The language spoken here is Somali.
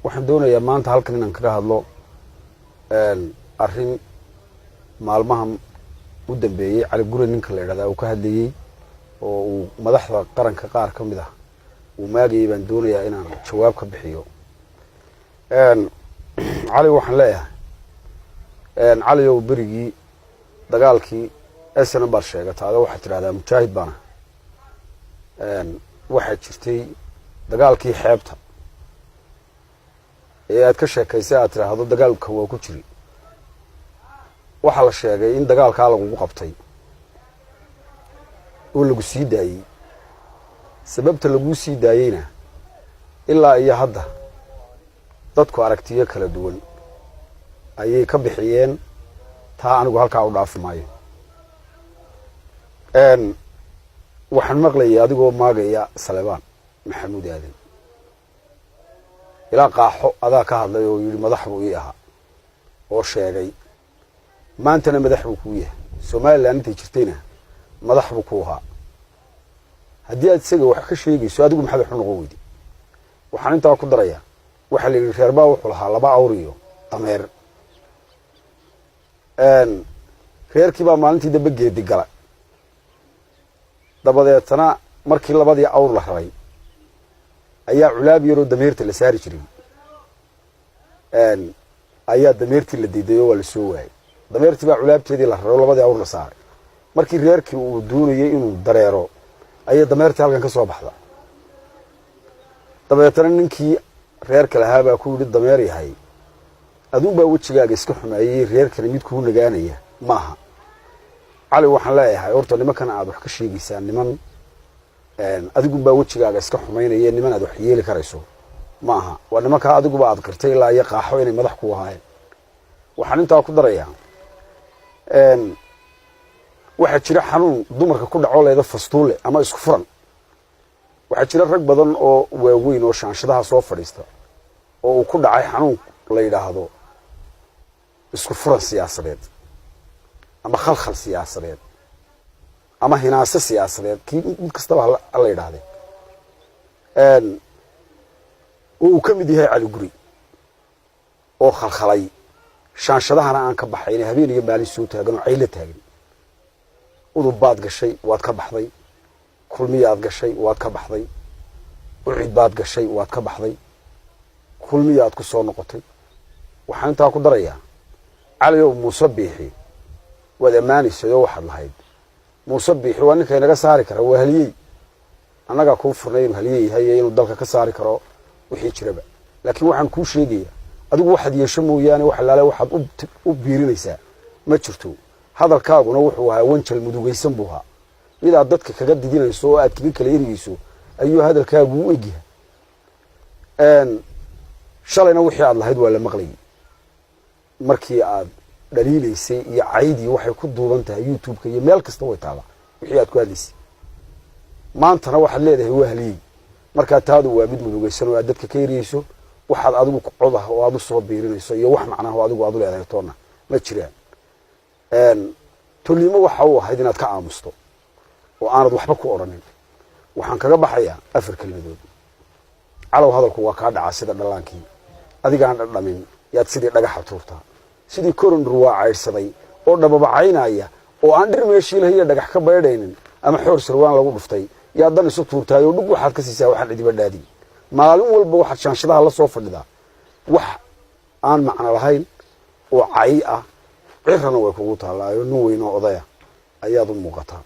Waxaan doonayaa maanta halkan inaan kaga hadlo arrin maalmaha u dambeeyey Cali Gure ninka la idhahdaa uu ka hadlayey oo uu madaxda qaranka qaar ka mid ah uu maagayay baan doonayaa inaan jawaab ka bixiyo. Cali waxaan leeyahay, Cali ow, berigii dagaalkii SNM baad sheegataa, ado waxaad tidhahdaa mujaahid baana. Waxaa jirtay dagaalkii xeebta ee aad ka sheekaysay, aad tidhaahdo dagaalka waa ku jiri. Waxaa la sheegay in dagaalkaa lagugu qabtay oo lagu sii daayey. Sababta laguu sii daayeyna ilaa iyo hadda dadku aragtiyo kala duwan ayay ka bixiyeen. Taa anigu halkaa u dhaafi maayo. Waxaan maqlayay adigoo maagaya Salebaan Maxamuud Aadan. Ilaa qaaxo adaa ka hadlay oo yidhi madax buu ii ahaa, oo sheegay maantana madax buu kuu yahay. Somaliland intay jirtayna madax buu ku ahaa. Haddii aad isaga wax ka sheegayso, adigu maxaad waxu noqon weyday? Waxaan intaa ku darayaa, waxaa la yidhi reerbaa wuxuu lahaa laba awr iyo dameer. Reerkii baa maalintii dambe geedi gala. Dabadeetana markii labadii awr la raray ayaa culaab yaroo dameerta la saari jiray ayaa dameertii la diiday oo waa la soo waayey. Dameertii baa culaabteedii la raray oo labadii awr la saaray. Markii reerkii uu doonayay inuu dareero ayay dameertii halkan ka soo baxda. Dabeetana ninkii reerka lahaa baa ku yidhi, "Dameer yahay, aduunbaa wejigaaga iska xumeeyey, reerkani mid kuu nagaanaya maaha." Cali waxaan leeyahay, horta nimankan aad wax ka sheegaysaa niman adigunbaa wejigaaga iska xumaynaya, niman aad wax yeeli karayso maaha. Waa nimankaa adiguba aad qirtay ilaa iyo qaaxo inay madax ku ahaayeen. Waxaan intaa ku darayaa, waxaa jira xanuun dumarka ku dhaco leeda fastuule ama isku furan. Waxaa jira rag badan oo waaweyn oo shaanshadaha soo fadhiista oo uu ku dhacay xanuun la yidhaahdo isku furan siyaasadeed ama khalkhal siyaasadeed ama hinaase siyaasadeed, kii mid kastaba hala yidhaahdee, oo uu ka mid yahay Cali Guri oo khalkhalay, shaanshadahana aan ka baxayn, habeen iyo maalin soo taagan oo caylo taagan. Udub baad gashay, waad ka baxday. Kulmiyaad gashay, waad ka baxday. Ucid baad gashay, waad ka baxday. Kulmiyaad ku soo noqotay. Waxaan intaa ku darayaa, Cali ow, Muuse Biixi waad ammaanaysay oo waxaad lahayd Muuse Biixi waa ninka inaga saari kara, waa haliyey. Annagaa kuu furnay inuu haliyey yahay iyo inuu dalka ka saari karo wixii jiraba. Laakiin waxaan kuu sheegayaa, adigu waxaad yeesho mooyaane wax allaale waxaad u biirinaysaa ma jirto. Hadalkaaguna wuxuu ahaa wanjal mudugaysan buu ahaa. Mid aad dadka kaga didinayso oo aad kaga kala ergeyso ayuu hadalkaagu u egyahay. Shalayna wixii aad lahayd waa la maqlayay markii aad dhaliilaysay iyo caydii waxay ku duuban tahay YouTube-ka iyo meel kasta way taallaa wixii aad ku hadlaysay. Maantana waxaad leedahay waa haliyey. Markaa taadu waa mid mudugaysan oo aad dadka ka eriyeyso. Waxaad adigu cod ah oo aad usoo biirinayso iyo wax macnaha oo adigu aad u leedahay toonna ma jiraan. Tolnimo waxa u ahayd inaad ka aamusto oo aanad waxba ku odhanin. Waxaan kaga baxayaa afar kelmadood. Calow, hadalku waa kaa dhacaa sida dhallaankii, adigaan dhadhamin yaad sidii dhagaxa tuurtaa, sidii korondhur waa caydhsaday oo dhababacaynaya oo aan dhir meeshii lahiyo dhagax ka baydhaynin ama xoor sarwaan lagu dhuftay yaa dan isu tuurtaay oo dhug waxaad ka siisaa waxaan cidiba dhaadin. Maalin walba waxaad shaanshadaha la soo fadhidaa wax aan macno lahayn oo cay ah. Cirana way kugu taallaayo, nin weyn oo odaya ayaad u muuqataa.